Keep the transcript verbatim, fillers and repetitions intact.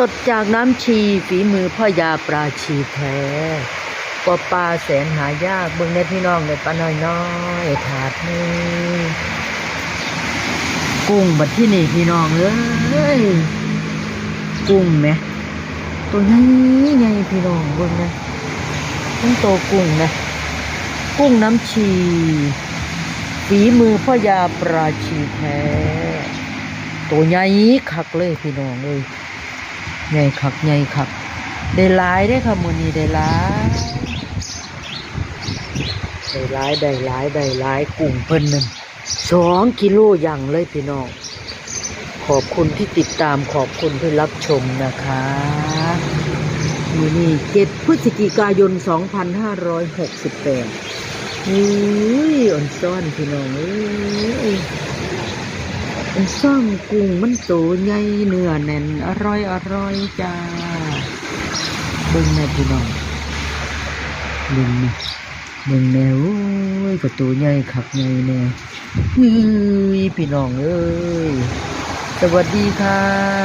สดจากน้ำชีฝีมือพ่อยาปลาชีแท้ ปอปลาแสนหายาก เบิ่งแน่พี่น้อง ได้ปลาน้อยๆ ถาดหนึ่ง กุ้งบัดที่นี่พี่น้องเอ้ย กุ้งแหม ตัวใหญ่ๆ พี่น้องเบิ่งนะ ทั้งโตกุ้งนะ กุ้งน้ำชี ฝีมือพ่อยาปลาชีแท้ ตัวใหญ่คักเลยพี่น้องเอ้ย ใหญ่คัก ใหญ่คัก ได้หลายเด้อค่ะ มื้อนี้ได้หลาย ได้หลาย ได้หลาย ได้หลาย กุ้งเพิ่นนั่น สองกิโลอย่างเลยพี่น้อง ขอบคุณที่ติดตาม ขอบคุณที่รับชมนะคะ มื้อนี้ เจ็ดพฤศจิกายน สองพันห้าร้อยหกสิบแปด อุ้ย อ่อนซ่อนพี่น้องเอ้ย อ่อนซ่อน กุ้งมันโตใหญ่ เนื้อแน่น อร่อย อร่อยจ้า เบิ่งแน่พี่น้อง เบิ่งแน่ เบิ่งแน่ โอ้ย ก็โตใหญ่คักใหญ่แน่ เฮ้ย พี่น้องเอ้ย สวัสดีค่ะ